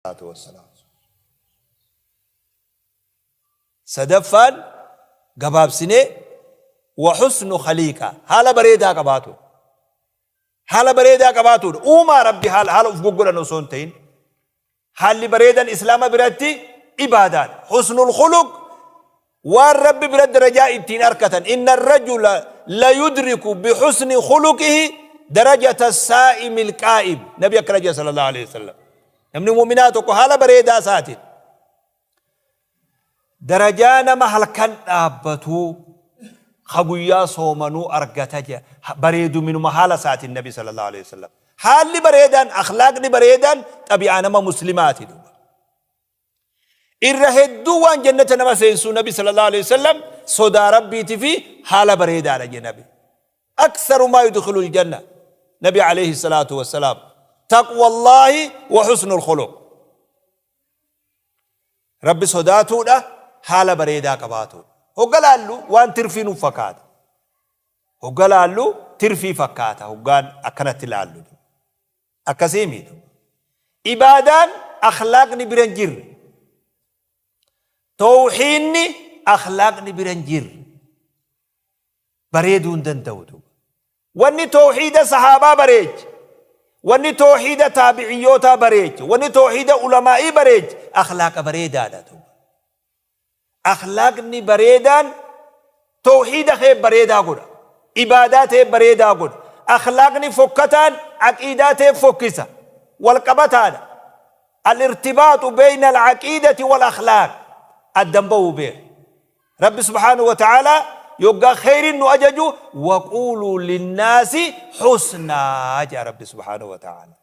Salaatu wassalaam. Sadaffaan gabaabsinee wa husnu khaliiqa haala bareedaa qabaatu. Haala bareedaa qabaatuudha. Uumaa Rabbi haala haala uf goggodhan osoo hin ta'in. Haalli bareedan Islaama biratti ibaadaadha. Husnul khuluq waan Rabbi bira darajaa ittiin arkatan. Inna rajula la yudriku bihusni khuluqihi darajata saa'imil qaa'im. Nabi akkana jedha sallallahu alaihi wasallam. Namni mu'minaa tokko haala bareedaa isaatiin darajaa nama halkan dhaabbatuu ka guyyaa soomanuu argata jedha. Bareeduminuma haala isaatiin Nabi sallallahu alaihi wasallam. Haalli bareedaan, akhlaaqni bareedaan xabi'aa nama muslimaati duuba. Irra hedduu waan jannata nama seensuu Nabi sallallahu alaihi wasallam sodaa Rabbiiti fi haala bareedaadha jedhe Nabi. Aktharu maa yudkhilul janna Nabi alayhi salaatu wassalaam taqwallaahi wa husnul khuluq. Rabbi sodaatuudha haala bareedaa qabaatuudha. Hogga laallu waan tirfii nuuf fakkaata. Hogga laallu tirfii fakkaata hoggaan akkanatti laallu. Akkasii miti. Ibaadaan akhlaaqni bira hin jirre. Tawhiinni akhlaaqni bira hin jirre. Bareeduu hin danda'u duuba. Wanni tawhiida sahaabaa bareeche, wanni tawhiida taabiciyyootaa bareeche, wanni tawhiida ulamaa'ii bareeche akhlaaqa bareedaadha duuba. Akhlaaqni bareedaan tawhiida kee bareedaa godha. Ibaadaa tee bareedaa godha. Akhlaaqni fokkataan aqiidaa tee fokkisa. Wal qabataadha. Al-irtibaaxu beeyna al-aqiidati wal akhlaaq. Addan bahuu beeki. Rabbi subhaanahu wa ta'aalaa yoggaa kheyriin nu ajaju waquuluu linnaasi husnaa jedha Rabbi subhaanahu wa ta'aalaa.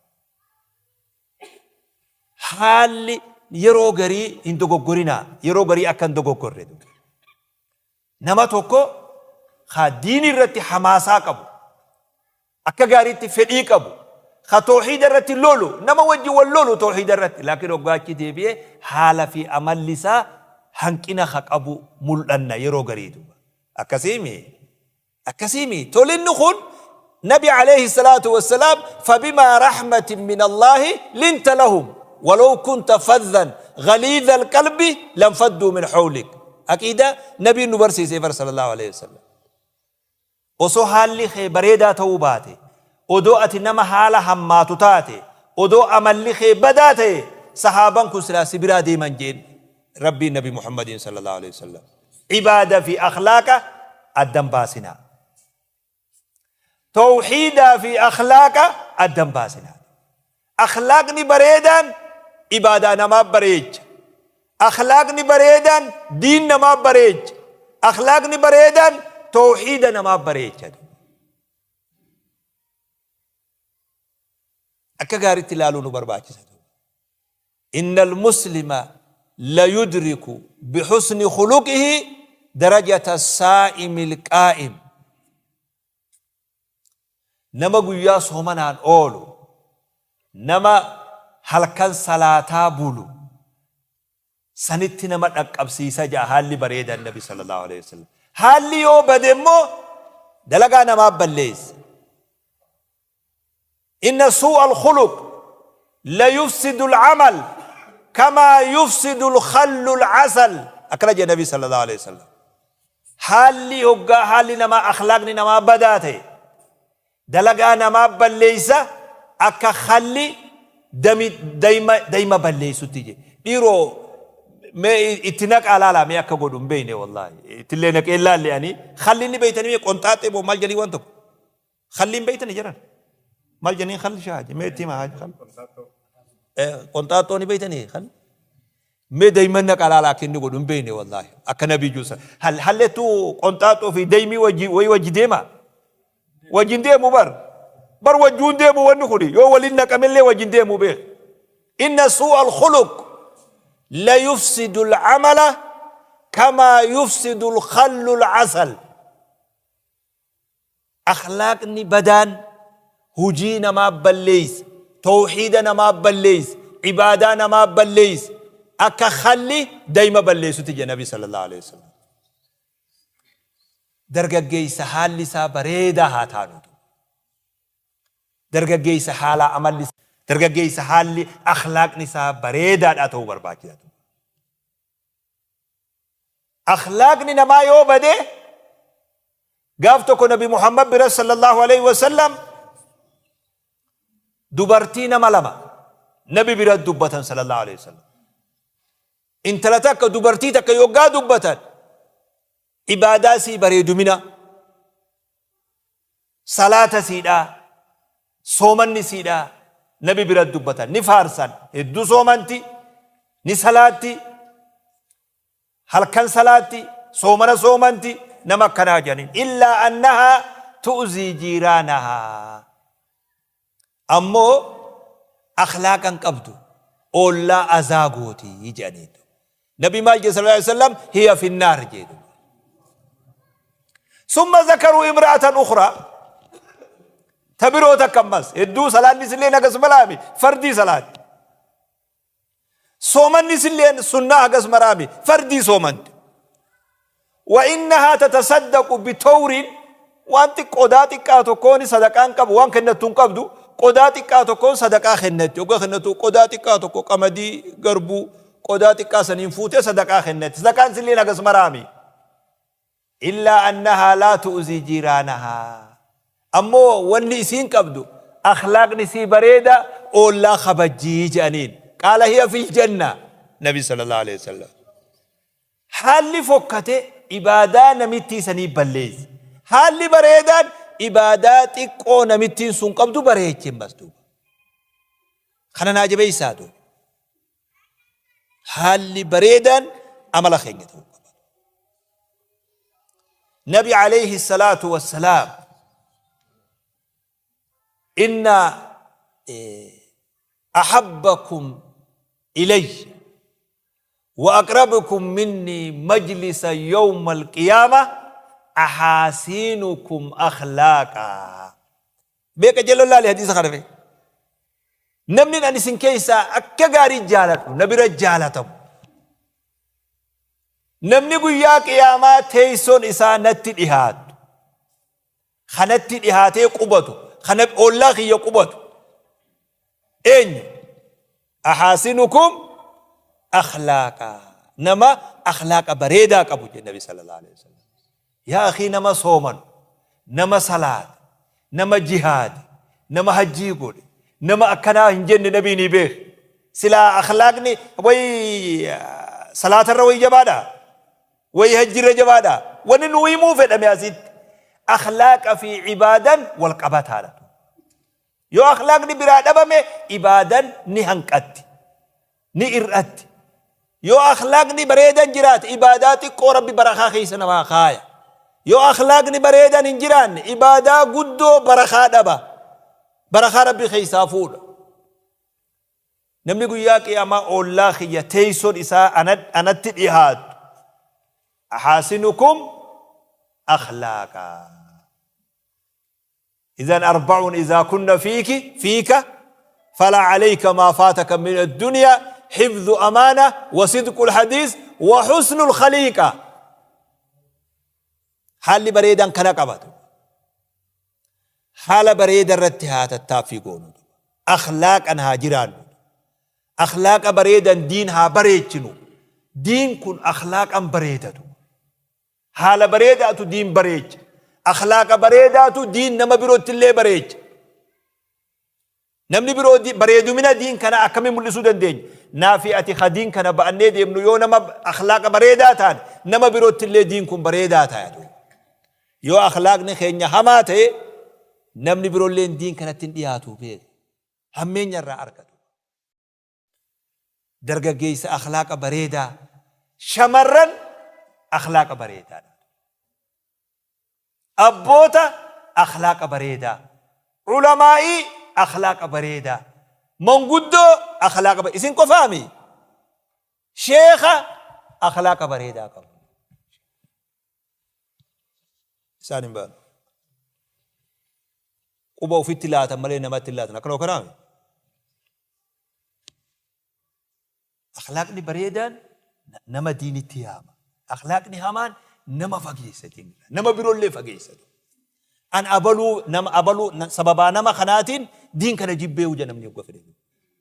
Haalli yeroo garii hin dogoggorinaa, yeroo garii akka hin dogoggorre. Nama tokko ka diinii irratti hamaasaa qabu, akka gaariitti fedhii qabu, ka toohiida irratti lolu, nama wajji wal lolu toohiida irratti, laakiin hoggaa achi deebi'ee haala fi amalli isaa hanqina ka qabu mul'anna yeroo garii duuba. Akkasiimi? Akkasiimi? Tolinni kun Nabi alayhi salaatu wassalaam fabimaa rahmatin min Allaahi linta lahum walaw kunta fadhan ghaliidha alqalbi lanfadduu min hawlik. Aqiidaa Nabiin nu barsiisee bar sallallahu alayhi wasallam. Osoo haalli kee bareedaa ta'uu baate, odoo ati nama haala hammaatu taate, odoo amalli kee badaa ta'e, sahaaban kun silaa si biraa deeman jeen Rabbiin Nabi Muhammadiin sallallahu alaihi wasallam. Ibaada fi akhlaaqa addan baasinaa. Tawhiidaa fi akhlaaqa addan baasinaa. Akhlaaqni bareedaan ibaadaa namaa bareecha. Akhlaaqni bareedaan diin namaa bareecha. Akhlaaqni bareedaan tawhiida namaa bareecha. Akka gaariitti ilaaluu nu barbaachisa. Innal muslima la yudriku bihusni khuluqihi darajata saa'imil qaa'im. Nama guyyaa soomanaan oolu, nama halkan salaataa bulu sanitti nama dhaqqabsiisa ja'a haalli bareedaan Nabi sallallahu alaihi wasallam. Haalli yoo bade immoo dalagaa namaa balleessa. Inna suu'a al-khuluq la yufsidu al-amal kamaa yufsidu al-khallu al-asal akkana jedhe Nabi sallallahu alaihi wasallam. Haalli hoggaa haalli namaa akhlaaqni namaa badaa ta'e dalagaa namaa balleeysa akka khalli dami dayma dayma balleeysutti je. Dhiiroo mee itti naqaa laalaa mee akka godhu hin beeyne wallaahi. Ittillee naqee laalle ani khalli inni beeytanii mee qonxaaxee moo maal jedhanii waan tokko. Khalli hin beeytani jedhan. Maal jedhanii khalli shaaji mee itti himaa haaji khalli. Qonxaaxoo ni beeytanii khalli. Mee dayman naqa laalaa akka inni godhu hin beeyne wallaahi. Akka nabii juusa. Hallettu qonxaaxoo fi daymii wajji wayii wajji deema. Wajjin deemu bar. Bar wajjuun deemu wanni kuni yoo waliin naqamellee wajjin deemu beek. Inna suu'a al-khuluq la yufsidu al-amala kama yufsidu al-khallu al-asal. Akhlaaqni badaan hujii namaa balleeysa, tawhiida namaa balleeysa, ibaadaa namaa balleeysa, akka khalli dayma balleeysutti jedhe Nabi sallallahu aleyhi wasallam. Dargaggeeysa haalli isaa bareedaa haa taanu. Dargaggeeysa haalaa amalli. Dargaggeessa haalli akhlaaqni isaa bareedaadhaa ta'uu barbaachisa. Akhlaaqni namaa yoo bade, gaaf tokko Nabi Muhammad bira sallallahu alaihi wasallam dubartii nama lama Nabi bira dubbatan sallallahu alaihi wasallam. Intala takka, dubartii takka yoggaa dubbatan, ibaadaa sii bareedumina, salaata siidhaa, soomanni siidhaa Nabi bira dubbatan ni faarsan. Hedduu soomanti, ni salaatti, halkan salaatti, soomana soomanti, nama akkanaa jedhaniin. Illaa annahaa tu'zii jiiraanahaa, ammoo akhlaaqan qabdu, oollaa azaa gooti jedhaniin. Nabi maal jedhe sallallahu alaihi wasallam? Hiya finnaar jedhu. Summa zakaruu imra'atan ukhraa, ta biroo takka ammas hedduu salaanni illee hagas malaami, fardii salaati, soomanni illee sunnaa hagas maraami, fardii soomanti. Wa innahaa tatasaddaqu bitawrin, waan qodaa xiqqaa tokkoon sadaqaan qabu, waan kennattu hin qabdu, qodaa xiqqaa tokkoon sadaqaa kennatti. Hoggaa kennattu qodaa xiqqaa tokko, qamadii, garbuu, qodaa xiqqaa saniin fuutee sadaqaa kennatti. Sadaqaan silleen hagas maraami. Illaa annahaa laa tu'zii jiiraanahaa, ammoo wanni isiin qabdu akhlaaqni isii bareeda, oollaa kabajjii jedhaniin. Qaala hiya fil janna, Nabi sallallahu alaihi wasallam. Haalli fokkate ibaadaa namittii sanii balleessa. Haalli bareedaan ibaadaa xiqqoo namittiin sun qabdu bareeche mas duuba. Kana naa jabeessaa duuba. Haalli bareedaan amala keenya ta'uu qaba. Nabi alayhi salaatu wassalaam, inna ahabbakum ilayya وأقربكم مني مجلسا يوم القيامة أحاسنكم أخلاقا. Beeka jallo laali hadiisa kana fe. Namni ani isin keessaa akka gaarii jaaladhu, na bira jaalatamu, namni guyyaa qiyaamaa teessoon isaa natti dhihaattu, kanatti dhihaatee qubatu, kana ollaa kiyya qubatu eenyu? Ahaasinukum akhlaaqa, nama akhlaaqa bareedaa qabu jedhe Nabi sallallahu alaihi wasallam. Yaa akhii, nama soomanu, nama salaate, nama jihaade, nama hajjii godhe, nama akkanaa hin jenne nabii ni beek. Silaa akhlaaqni way salaatarra way jabaadha, way hajjirra jabaadha. Wanni nu himuu fedhame asitti akhlaaqa fi ibaadan wal qabataadha. Yoo akhlaaqni biraa dhabame ibaadan ni hanqatti, ni ir'atti. Yoo akhlaaqni bareedan jiraate ibaadaa xiqqoo Rabbi barakaa keessa namaa kaaya. Yoo akhlaaqni bareedan hin jiraanne ibaadaa guddoo barakaa dhaba, barakaa Rabbi keessaa fuudha. Namni guyyaa qiyaamaa oollaa kiyya teessoon isaa anatti dhihaatu ahaasinukum akhlaaqa. إذن أربع إذا كن فيك فلا عليك ما فاتك من الدنيا: حفظ أمانة وصدق الحديث وحسن الخليقة. Haalli bareedaan kana qabatu. Haala bareeda irratti haa tattaaffii goonu. Akhlaaqan haa jiraannu. Akhlaaqa bareedan diin haa bareechinu. Diin kun akhlaaqan bareedatu. Haala bareedaatu diin bareecha. Akhlaaqa bareedaatu diin nama birootti illee bareecha. Namni biroo bareedumina diin kana akkamiin mul'isuu dandeenya? Naa fi ati ka diin kana ba'annee deemnu yoo nama akhlaaqa bareedaa taane, nama birootti illee diin kun bareedaa ta'a. Yoo akhlaaqni keenya hamaa ta'e, namni biroolleen diin kanatti hin dhiyaatu beeku. Hammeenya irraa argatu. Dargaggeessa akhlaaqa bareedaa, shamarran akhlaaqa bareedaadha. Abboota akhlaaqa bareedaa, ulamaa'ii akhlaaqa bareedaa, manguddoo akhlaaqa bareedaa. Isin qofaami, sheeka akhlaaqa bareedaa qabu. Isaan hin baanu. Quba ofitti laatan malee namatti hin laatan. Akkanoo kanaami. Akhlaaqni bareedaan nama diinitti yaama. Akhlaaqni hamaan nama fageessa diinirraa. Nama biroollee fageessa. An abaluu nama abaluu sababaa nama kanaatiin diin kana jibbee huja namni hogga fedhe.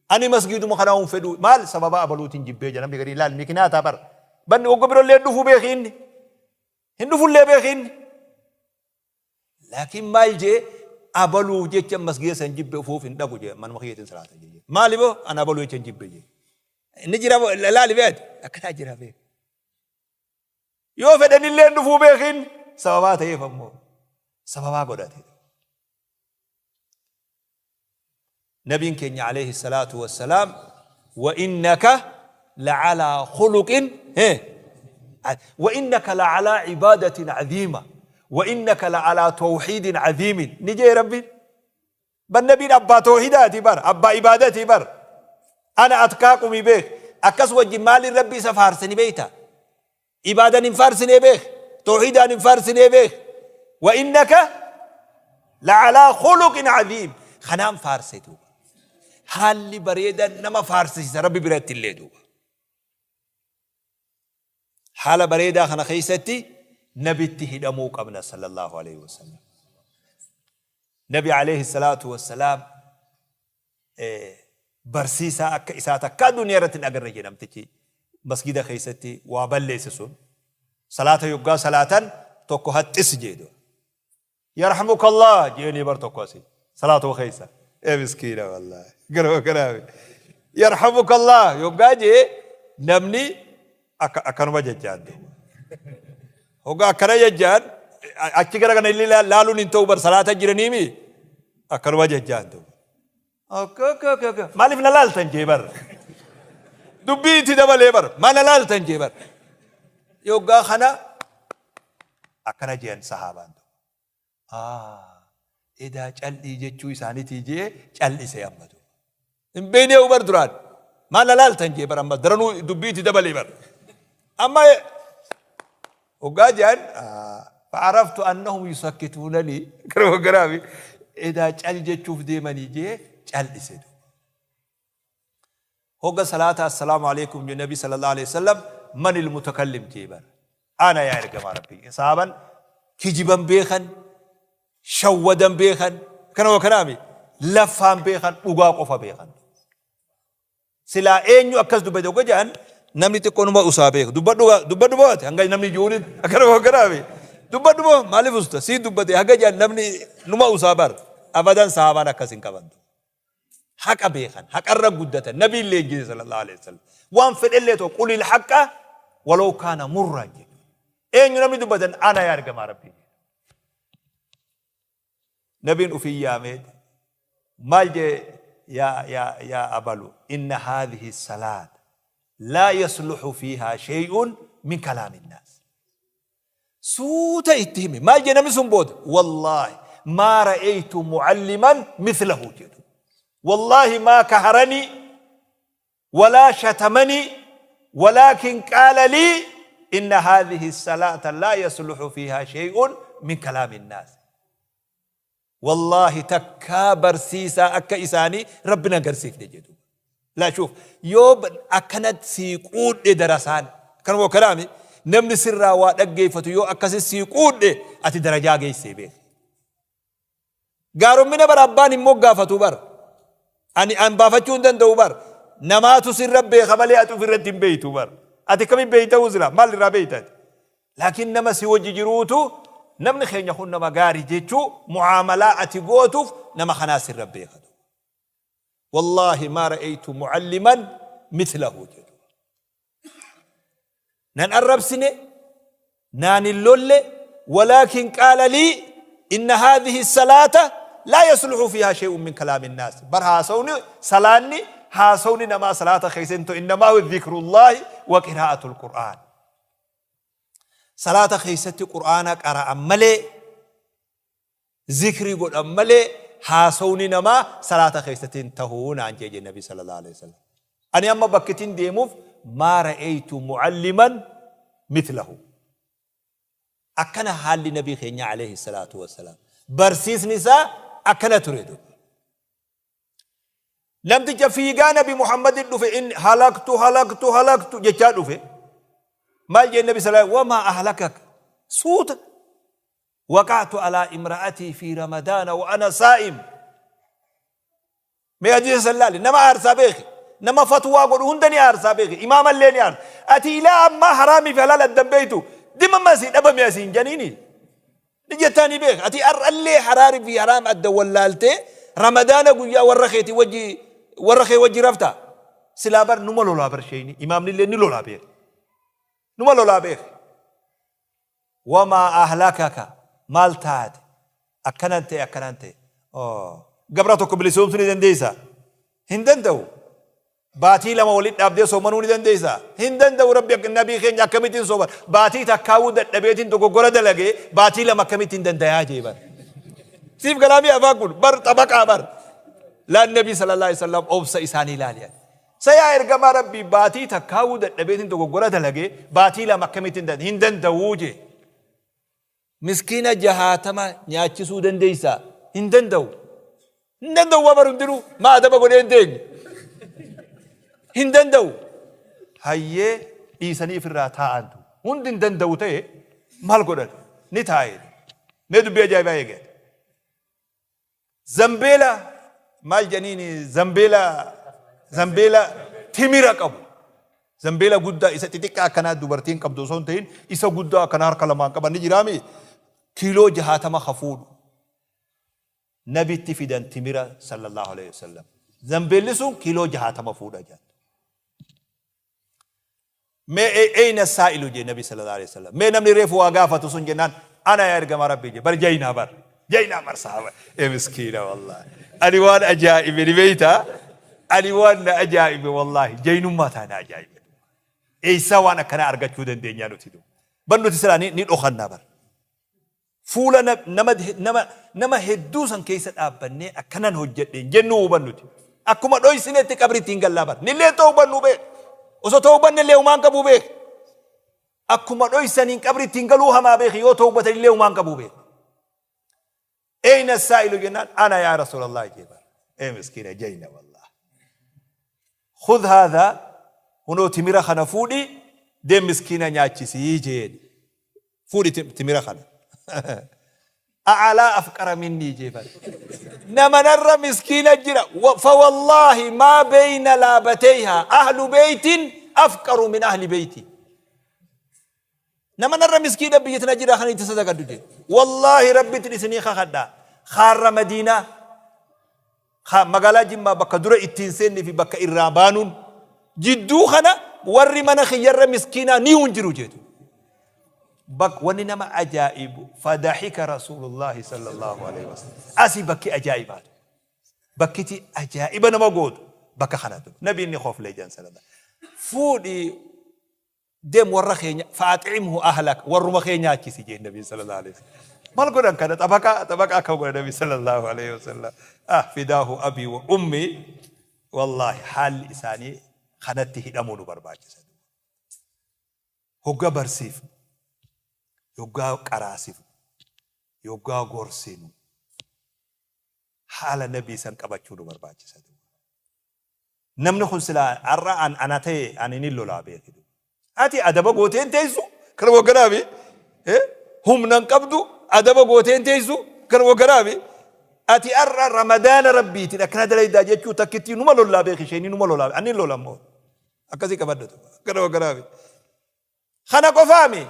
Ani masgiiduma kanaa hin fedhu. Maal sababa abaluutiin jibbee jira namni garii laal mikinaataa bara. Banni wagga birollee dhufuu beeki inni. Hin dhufullee beeki inni. Laakiin maal jee abaluuf jecha masgiida san jibbe ufuuf hin dhaqu jee manuma kiyyatiin salaata jee. Maali boo an abaluu jecha hin jibbe jee. Inni jira laali beeti akkanaa jira beeki. Yoo fedhanillee hin dhufuu beekin sababaa ta'eef ammoo sababaa godhate. Nabiin keenya alayhi salaatu wassalaam wa innaka la'alaa khuluqin wa innaka la'alaa ibaadatin aziima wa innaka la'alaa tawhiidin aziimin ni jee Rabbiin. Bar nabiin abbaa tawhidaati bar abbaa ibaadatii bar ana atqaaqumi beek akkas wajjin maaliin rabbi isa faarse ni beeyta ibaadan hin faarsinee beek tawhidaan hin faarsinee beek wa innaka la'alaa khuluqin aziim kanaan faarse duuba haalli bareedan nama faarsisiisa rabbi biratti illee duuba Haala bareedaa kana keessatti nabitti hidhamuu qabna sallallahu alaihi wasallam. Nabi alayhi salaatu wassalaam barsiisaa akka isaa takkaa duniyaa irratti hin agarre jedhe namtichi masgida keessatti waa balleesse sun salaata yoggaa salaatan tokko haxxis jedhu. Yarhamukallah jeeni bar tokko asi salaatuma keessa ee miskiina wallahi garuma kanaami yarhamukallah yoggaa jee namni akka akkanuma jechaan duuba hoggaa akkana jechaan achi gara kana illee laaluun hin ta'u bar salaata jiraniimi akkanuma jechaan duuba akka akka akka akka maaliif na laaltan jee bar dubbii itti dabalee bar maal na laaltan jee bar yoggaa kana Akkana je'an sahaabaan tokko. Aah edaa cal'ii jechuu isaanitii je'ee cal'ise amma duuba. Hin beeyneehu bar duraan. Maal na laaltan je'e bar amma daranuu dubbii itti dabalee bar. Amma hoggaa je'an fa'araftu annahum yusakkituunanii gara hogganaafi edaa cal jechuuf deemanii je'ee cal'ise duuba. Hogga salaata assalaamu aleykum je nabi sallallahu aleyhi wasallam manil mutakallim jee bar. Ana yaa ergamaa rabbii. Sahaaban kijiban beekan, shawwadan beekan, kana wa kanaami laffaan beekan, dhugaa qofa beekan. Silaa eenyu akkas dubbate hogga jedhan namni xiqqoo numa usaa beeku. Dubbadhu dubbadhu moo ati hanga namni ji'uuni akkana wa kanaami. Dubbadhu moo maaliif usta sii dubbate hanga jedhan namni numa usaa bar. Abadan sahaabaan akkas hin qaban. Haqa beekan, haqarra guddatan, nabiin leenjise sallallahu alaihi wasallam. Waan fedhellee ta'u qulil haqqa walaw kaana murraan jedhu. Eenyu namni dubbatan ana yaa ergamaa rabbii. Nabiin ufii yaamee maal jee yaa yaa yaa abalu inna haadhihi salaat laa yasluhu fiihaa shay'un min kalaami nnaas. Suuta itti himi. Maal jee namni sun booda? Wallaahi maa ra'aytu mu'alliman mithlahu jedhu. Wallaahi maa kaharanii walaa shatamanii walaakin qaala lii inna haadhihi salaata laa yasluhu fiihaa shay'un min kalaami nnaas. Wallaahi takkaa barsiisaa akka isaanii Rabbi na agarsiifne jedhu. Laa shuuf yoo akkanat sii quudhe darasaan akkanuma akkanaami namni sirraa waa dhaggeeffatu yoo akkasi sii quudhe ati darajaa geessee beeki. Gaarommina bara abbaan hin moggaafatu bara. Ani an baafachuu hin danda'u bar. Namaatu sirra beeka malee ati ofirratti hin beektu bar. Ati akkamiin beekta sila maal irraa beekta ati? Laakiin nama si wajji jiruutu namni keenya kun nama gaarii jechuu mu'aamalaa ati gootuuf nama kanaa sirra beeka. Wallaahi maa ra'aytu mu'alliman mithlahu jedhu. Nan arrabsine, naan hin lolle, walaakin qaala lii inna haadhihi salaata laa yasluhu fiihaa shay'un min kalaami nnaas. Bar haasawni salaanni haasawni namaa salaata keessa hin ta'u innamaa huwa dhikrullaahi wa qiraa'atul qur'aan. Salaata keessatti qur'aana qara'an malee zikrii godhan malee haasawni namaa salaata keessatti hin tahu naan jee jee nabi sallallahu alaihi wasallam. Ani amma bakkitin deemuuf maa ra'aytu mu'alliman mithlahu. Akkana haalli nabii keenya alayhi salaatu wassalaam. Barsiisni isaa akkana ture duuba. Namticha fiigaa nabi Muhammadin dhufe inni halaktu halaktu halaktu jechaa dhufe. Maal jee nabi sallallahu wamaa ahlakak suuta waqa'tu alaa imra'atii fi ramadaana wa ana saa'im. Mee hadiisa san laali. Nama aarsaa beeki. Nama fatwaa godhu hunda ni aarsaa beeki. Imaamallee ni aarsa. Ati ilaa ammaa haraamii fi halaal addan beektu. Dimamma asii dhabame asii hin janiini. Ni jettaa ni beeka. Ati har'allee haraarii fi haraam adda wallaaltee Ramadaana guyyaa warra keetii wajji warra kee wajji rafta. Silaa bar numa lolaa bar sheeyni. Imaamnillee ni lolaa beeka. Numa lolaa beeka. Wamaa ahlakaka maal taate akkanan ta'e akkanan ta'e. Oh. Gabra tokko bilisoomsuu ni dandeessaa? Hin danda'u. Baatii 2 walitti dhaabdee soomanuu ni dandeessaa? Hin danda'u Rabbi akka nabii keenya akkamittiin sooman? Baatii takkaawuu dadhabeetiin dogoggora dalagee baatii 2 akkamittiin dandayaa jee bar. Siif galaamii afaan kun bar xabaqaa bar. Laan nabii sallallahu alaihi wasallam obsa isaanii ilaali. Sa yaa ergamaa Rabbii baatii takkaawuu dadhabeetiin dogoggora dalagee baatii 2 akkamittiin danda'a? Hin danda'uu jee. Miskiina jahaatama nyaachisuu dandeessaa? Hin danda'u. Hin danda'u waa bar hundinuu maa adaba godhee hin teenye. Hin danda'u. Hayyee dhiisanii ifirraa taa'antu. Hundi hin danda'u ta'e maal godhan? Ni taa'e. Mee dubbii ajaa'ibaa eegale. Zambeela maal jedhaniin zambeela zambeela timira qabu. Zambeela guddaa isa xixiqqaa akkanaa dubartiin qabdu osoo hin ta'in isa guddaa akkanaa harka lamaan qaban ni jiraami. Kiiloo 60 ka fuudhu. Nabitti fidan timira sallallahu alaihi wasallam. Zambeelli sun kiiloo 60 fuudha jedhan. Mee eyna saa'ilu jee nabi sallallahu alaihi wasallam. Mee namni reefu waa gaafatu sun jennaan ana yaa ergamaa rabbii jee bar jaynaa bar jaynaa bar sahaba ee miskiina wallahi. Ani waan ajaa'ibe ni beeyta ani waan na ajaa'ibe wallahi jaynummaa taa na ajaa'ibe. Eessaa waan akkanaa argachuu dandeenyaa nuti du. Bar nuti silaa ni dhokannaa bar. Fuula nama nama nama hedduu san keessa dhaabbannee akkanan hojjedhe hin jennuu hubannuti. Akkuma dhoysinetti qabritti hin gallaa bar. Nillee tawbannu beek. Osoo tawbanne illee humaan qabuu beek. Akkuma dhoysaniin qabritti hin galuu hamaa beek yoo tawbatan illee humaan qabuu beek. Eyna saa'ilu jennaan ana yaa Rasuulallah jee bar. Ee miskiina jayna wallah. Khudh haadha hunoo timira kana fuudhi deem miskiina nyaachisii jeen. Fuudhi timira kana. A'alaa afqara minnii jee bar. Nama narra miskiina jira. Fawallaahi maa beeyna laabateyhaa ahlu beeytin afqaru min ahli beeyti. Nama narra miskiina biyya tana jira kan itti sadaqadhu jee. Wallaahi rabbitti isinii kakadha. Kaarra Madiinaa. Ka magaalaa Jimmaa bakka dura ittiin seennee fi bakka irraa baanuun jidduu kana warri mana kiyyarra miskiinaa ni hin jiru jeetu. Bak wanni nama ajaa'ibu fadahika Rasuulullaahi sallallahu alaihi wasallam. Asii bakki ajaa'ibaatu. Bakkiti ajaa'iba nama gootu bakka kanatu. Nabiin ni koflee jedhan sallallahu. Fuudhii Deem warra keenya fa'ax'imhu ahlak warruma kee nyaachisi jeen nabiin sallallahu alaihi wasallam. Maal godhan kana xabaqaa xabaqaa akka godhan nabi sallallahu alaihi wasallam. Ah fidaahu abii wa ummi wallaahi haalli isaanii kanatti hidhamuu nu barbaachisa. Hogga barsiifnu, yoggaa qaraasifnu, yoggaa gorsinu haala nabii san qabachuu nu barbaachisa. Namni kun silaa har'a an ana ta'e ani nin lolaa beeki. Ati adaba gootee hin teessu kanuma kanaafi humna hin qabdu adaba gootee hin teessu kanuma kanaafi ati har'a ramadaana rabbiitiin akkana dalaydaa jechuu takkittii numa lollaa beeki isheen numa lolaa ani lola immoo akkasii qabadhatu kanuma kanaafi. Kana qofaami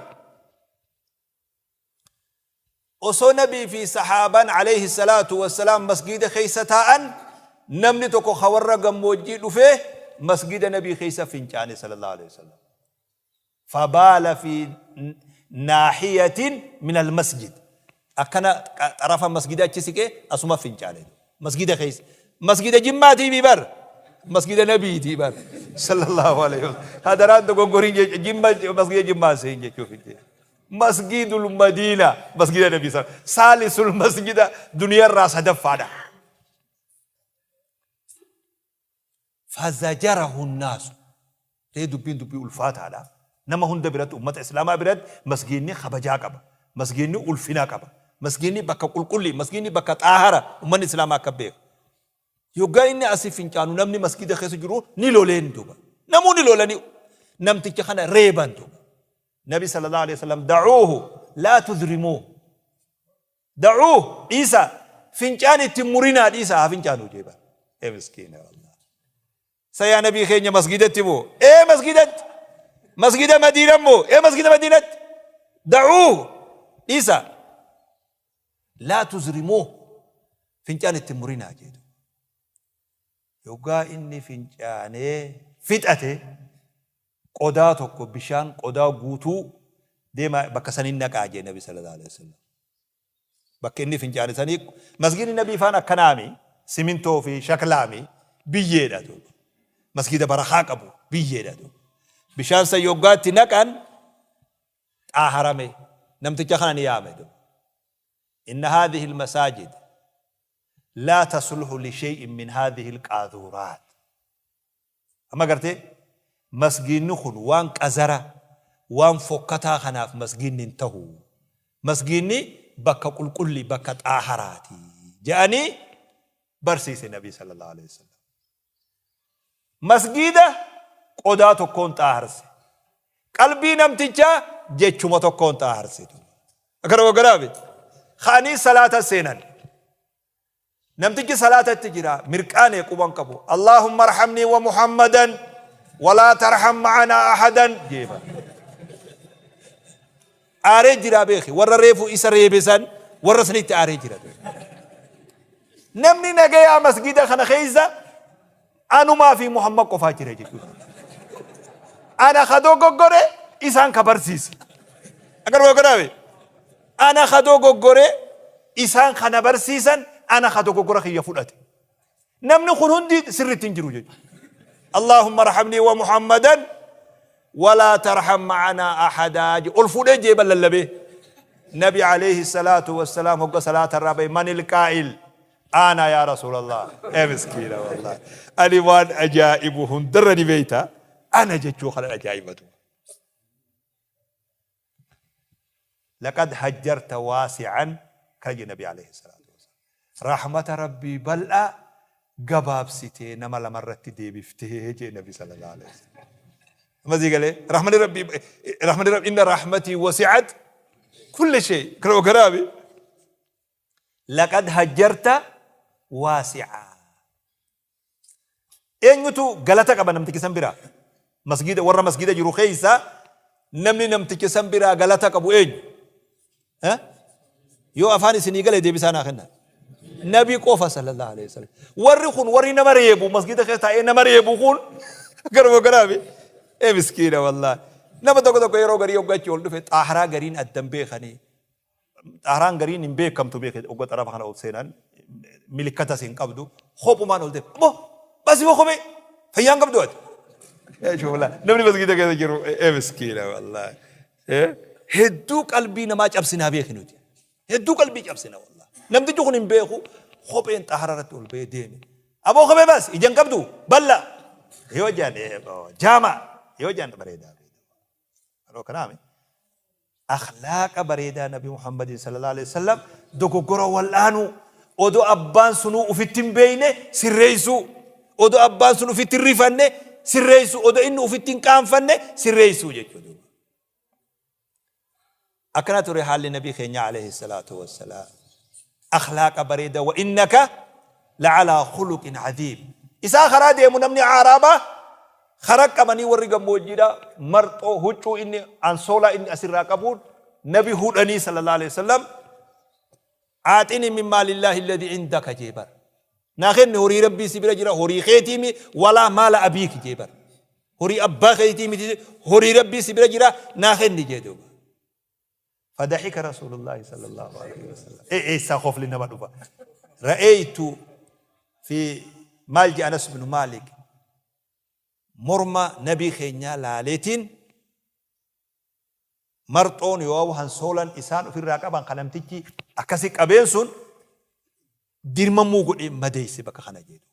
Osoo Nabii fi sahaabaan aleyhi salaatu wassalaam masgiida keessa taa'an namni tokko ka warra gammoojjii dhufee masgiida Nabii keessa fincaane sallallahu aleyhi wasallam. Fabaala fi naahiyatin min almasjid. Akkana xarafa masgida achi siqee asuma fincaane. Masgida keessa. Masgida Jimmaatii mi bar. Masgida Nabiitii bar. Sallallahu aleyhi wasallam. Hadaraan dogoggoriin jecha Jimma masgida Jimmaa seen jechuuf hin jedhe. Masgiidul Madiina masgida Nabii sa saalisul masgida duniyarraa sadaffaadha. Fazajarahu naasu ree dubbiin dubbii ulfaataadha. Nama hunda biratti ummata islaamaa biratti masgiidni kabajaa qaba. Masgiidni ulfina qaba. Masgiidni bakka qulqullii, masgiidni bakka xaahara ummanni islaamaa akka beeku. Yoggaa inni asii fincaanu namni masgiida keessa jiru ni loleen duuba. Namuu ni lolanii namticha kana reeban duuba. Nabi sallallahu alaihi wasallam da'uuhu laa tudrimuuh da'uuh dhiisaa fincaan itti hin murinaa dhiisaa haa fincaanuu jee bara. Ee miskiina wallah. Sa yaa nabii keenya masgidatti moo? Ee masgidatti. Masgida Madiina moo? Ee masgida Madiinatti. Da'uu dhiisa. Laa tuzrimuu fincaan itti murinaa jedhu. Yoggaa inni fincaanee fixate qodaa tokko bishaan qodaa guutuu deemaa bakka saniin naqaa jee nabi sallallahu alaihi wasallam. Bakka inni fincaane sanii masgiidni nabii faan akkanaami simintoo fi shaklaami biyyeedha duuba. Masgiida barakaa qabu biyyeedha duuba. Bishaan san yoggaatti naqan xaaharame namticha kana ni yaame duuba. Inna haadhihi almasaajid laa tasluhu li shay'in min haadhihi alqaazuuraat. Amma gartee masgiinni kun waan qazara, waan fokkataa kanaaf masgiinni hin tahu. Masgiinni bakka qulqulli, bakka xaaharaati je'anii barsiise Nabii sallallahu aleyhi wa sallam. Masgiida qodaa tokkoon xaaharse. Qalbii namtichaa jechuma tokkoon xaaharse. Akkana gogganaami. Ka'anii salaata seenan. Namtichi salaatatti jira mirqaane quban qabu. Allahumma arhamnii wa Muhammadan walaa tarham ma'anaa ahadan jeeba. Aaree jiraa beeki warra reefu isa reebe san warra sanitti aaree jira. Namni nagayaa masgida kana keessa anumaa fi Muhammad qofaa jira jechuudha. Ana ka dogoggore isaan ka barsiise. Agaruu godhaame. Ana ka dogoggore isaan ka na barsiisan ana ka dogoggora kiyya fudhate. Namni kun hundi sirriitti hin jiru jechuudha. Allahumma arhamnii wa Muhammadan walaa tarham ma'anaa ahadaa je ol fuudhee jeeba lallabee. Nabi alayhi salaatu wassalaam hogga salaata irraa bahe manil qaa'il ana yaa rasuulallah ee miskiina wallahi ani waan ajaa'ibu hundarra ni beeyta ana jechuu kanan ajaa'ibatu. Laqad hajjarta waasi'an kana jedhe Nabi alayhi salaatu wassalaam. Rahmata Rabbii bal'aa gabaabsitee nama lamarratti deebiftee jedhe Nabi sallallahu alayhi wasallam. Amma sii galee rahmani Rabbii rahmani Rabbii inna rahmatii wasi'at kulli shay kana ogaraabi. Laqad hajjarta waasi'aa. Eenyutu galata qaba namticha san biraa? Masgiida warra masgiida jiru keessa namni namticha san biraa galata qabu eenyu? Eh? Yoo afaan isinii gale deebisaa naa kenna. Nabi qofa sallallahu alaihi wasallam. Warri kun warri nama reebu masgiida keessa taa'ee nama reebu kun garuma garaabi. Ee miskiina wallaahi. Nama tokko tokko yeroo garii hoggachi ol dhufe xaaharaa gariin addan beekanii Xaaraan gariin hin beekamtu beeke ogga xarafa kana ol seenan milikkatas hin qabdu kophumaan ol deema. Aboo basi boo kophee fayyaan qabdu ati. Shufla namni masgiida keessa jiru ee miskiina wallaahi. Hedduu qalbii namaa cabsinaa beeki nuti. Hedduu qalbii cabsina wallaahi. Namtichi kun hin beeku kopheen xaara irratti ol ba'ee deeme. Aboo kophee baasi ija hin qabdu balla. Yoo jaan jaama yoo jaan bareedaa. Yeroo kanaami akhlaaqa bareedaa Nabi Muhammadin sallallahu alaihi wasallam dogoggora wal'aanuu odoo abbaan sunuu ufitti hin beeyne sirreessuu odoo abbaan sun ufitti hin rifanne sirreessuu odoo inni ufitti hin qaanfanne sirreessuu jechuudha. Akkana ture haalli Nabii keenyaa alayhi salaatu wassalaam. Akhlaaqa bareeda wa innaka la'alaa khuluqin aziim. Isaa karaa deemu namni aaraabaa karaa qabanii warri gammoojjiidha marxoo huccuu inni ansoolaa inni asirraa qabuun nabi hudhanii sallallahu alayhi wasallam aaxini min maalillaahi alladhi indaka jee bar. Naa kenni horii rabbii si bira jira horii keetiimi walaa maala abiiki jee bar. Horii abbaa keetii miti horii rabbii si bira jira naa kenni jee duuba. Fadahika Rasuulullaahi sallallahu alaihi wasallam. Ee eessaa kofli nama dhufa. Ra'eeytu fi maal jee Anas bin Maalik morma nabii keenyaa laaleetiin marxoon yoo hansoolan isaan ofirraa qaban kan namtichi akkasi qabeen sun dirmamuu godhee madeesse bakka kana jedhu.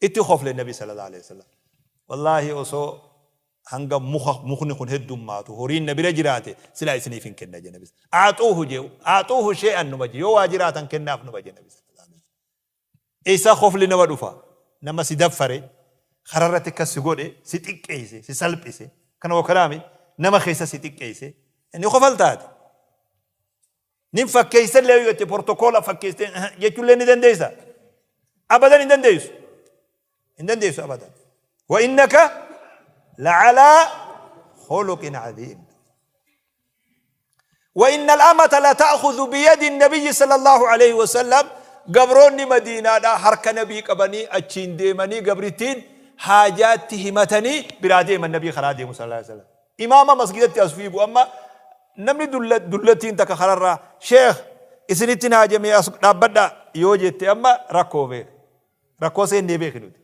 Itti kofle Nabi sallallahu alaihi wasallam. Wallaahi osoo hanga muka mukni kun heddummaatu horiin na bira jiraate silaa isiniif hin kenna jedhe Nabi. Aaxuuhu jee aaxuuhu shee'an numa jee yoo waa jiraatan kennaaf numa jee Nabi sallallahu alaihi wasallam. Eessaa kofli nama dhufa nama si daffare kararratti akkas si godhe si xiqqeesse si salphise kana wakalaami nama keessa si xiqqeesse inni kofaltaati. Nin fakkeessallee yoo jette portokoola fakkeessitee jechuullee ni dandeessa. Abadan hin dandeessu. Hin dandeessu abadan. Wa innaka la'alaa khuluqin cadiim. Wa innal amata la ta'khudhu biyadi nabiyyi sallallahu alayhi wa sallam gabroonni Madiinaadhaa harka nabii qabanii achiin deemanii gabrittiin haajaatti himatanii biraa deeman nabii karaa deemu sallallahu alayhi wa sallam. Imaama masgidatti as fiigu amma namni dullattiin takka kararraa sheekh isinittin haajamee as dhaabbadhaa yoo jette amma rakkoo beek. Rakkoo seennee beeki nuti.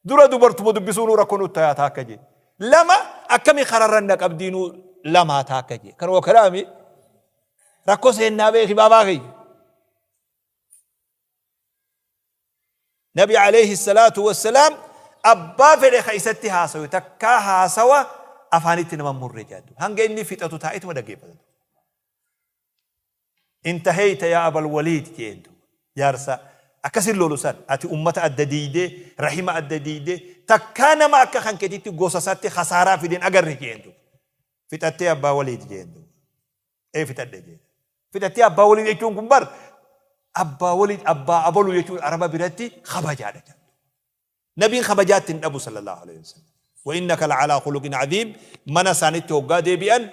Dura dubartuma dubbisuunuu rakkoo nutti tayaa taakka jee. Lama akkami kararran na qabdiinuu lamaa taakka jee. Kanuma kanaami rakkoo seennaa beeki baabaa kiyya. Nabi alayhi salaatu wassalaam abbaa fedhe ka isatti haasawe takkaa haasawa afaanitti nama hin murre jedhan. Hanga inni fixatu taa'etuma dhaggeeffata. Intaheyta yaa abal waliid jeen duuba. Jaarsa akkasin lolu san ati ummata adda diiydee rahima adda diiydee takkaa nama akka kan keetitti gosa isaatti khasaaraa fiden agarre jeen duuba. Fixattee abbaa waliid jeen duuba. Ee fixadhe jeen. Fixattee abbaa waliid jechuun kun bar abbaa waliid abbaa abalu jechuun araba biratti kabajaadha jedhan. Nabiin kabajaa itti hin dhabu sallallahu alaihi wasallam. Wa innaka la'alaa khuluqin aziim mana isaanitti hoggaa deebi'an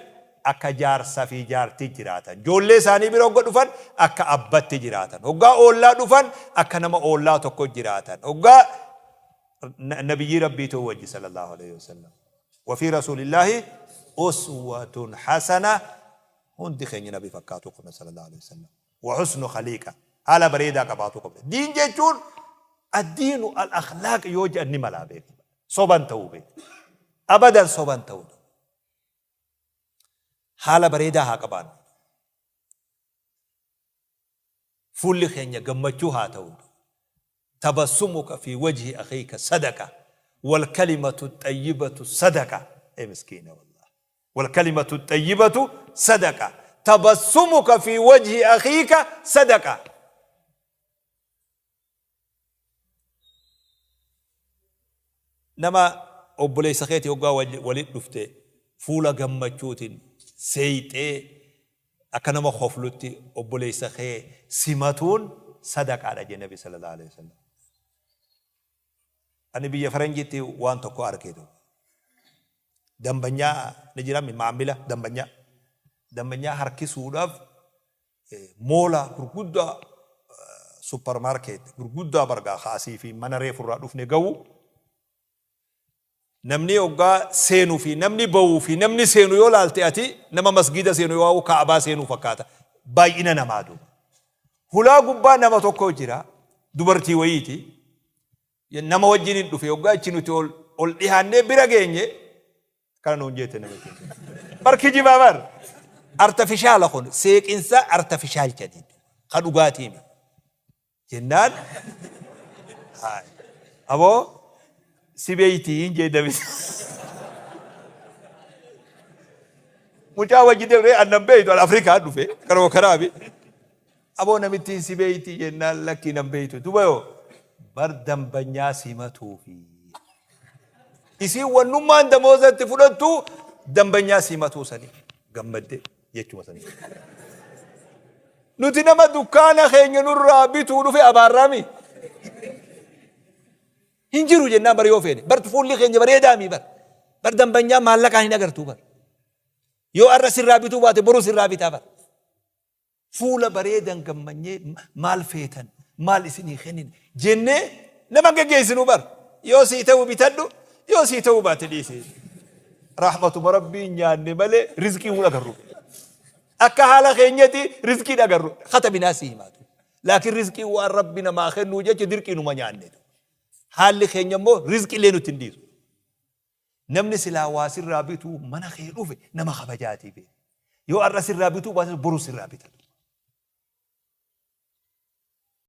akka jaarsa fi jaartii jiraatan. Ijoollee isaanii bira hogga dhufan akka abbatti jiraatan. Hoggaa oollaa dhufan akka nama oollaa tokko jiraatan. Hoggaa nabiyyii Rabbii ta'uu wajji sallallahu alaihi wasallam. Wa fi rasuulillaahi uswatun hasana hundi keenya nabi fakkaatuu qabna sallallahu alaihi wasallam. Wa husnu khaliiqa haala bareedaa qabaatuu qabna. Diin jechuun addiinu al akhlaaq yoo jedhan ni malaa beeki. Soban ta'uu beeki. Abadan soban ta'uu. Haala bareedaa haa qabaannu. Fuulli keenya gammachuu haa ta'u. Tabassumuka fi wajhi akhiika sadaqa wal kalimatu xayyibatu sadaqa. Ee miskiina wallah. Wal kalimatu xayyibatu sadaqa. Tabassumuka fi wajhi akhiika sadaqa. Nama obboleessa keetii hoggaa walitti dhufte fuula gammachuutiin seeyxee akka nama koflutti obboleessa kee simatuun sadaqaadha jee Nabi sallallahu alaihi wasallam. Ani biyya faranjiitti waan tokko arge duuba. Dambanyaa ni jira maamila dambanyaa. Dambanyaa harkisuudhaaf moola gurguddaa supermarket gurguddaa bargaa kaasii fi mana reefu irraa dhufne ga'u namni hoggaa seenuu fi namni ba'uu fi namni seenu yoo laalte ati nama masgiida seenu yoo kaabaa seenuu fakkaata baay'ina namaa duuba. Hulaa gubbaa nama tokko jira dubartii wayiiti nama wajjin hin dhufe hoggaa achi nuti ol dhihaannee bira geenye Akkana nuun jeette namichi. Bar kijibaa bar. Artafishaala kun seeqinsa artafishaal jedhanii ka dhugaatii mi. Jennaan aboo si beeytii hin jee namichi. Mucaa wajji deemnee annan beeytu an Afrikaa dhufe karoo karaa mi. Aboo namittiin si beeytii jennaan lakkii nan beeytu. Duba yoo bar dambanyaa simatuufi. Isiin wannummaan damooza itti fudhattu dambanyaa simatuu sanii gammadde jechuma sanii. Nuti nama dukkaana keenya nurraa bituu dhufe abaarraami. Hin jiru jennaan bar yoo feene. Bar fuulli keenya bareedaami bar. Bar dambanyaa maallaqaan hin agartuu bar. Yoo har'a sirraa bituu baate boru sirraa bitaa bar. Fuula bareedan gammanyee maal feetan maal isinii kennina jennee nama hin geggeessinu bar. Yoo sii ta'u bitadhu yoo sii ta'uu baate dhiisi. Rahmatuma Rabbii nyaanne malee rizqii hin agarru. Akka haala keenyatti rizqii hin agarru. Katabinaa sii himaatu. Laakiin rizqii waan Rabbi namaa kennuu jecha dirqii numa nyaanne. Haalli keenya immoo rizqii illee nutti hin dhiisu. Namni silaa waa sirraa bituu mana kee dhufe nama kabajaatii beeki. Yoo har'a sirraa bituu baates boru sirraa bitatu.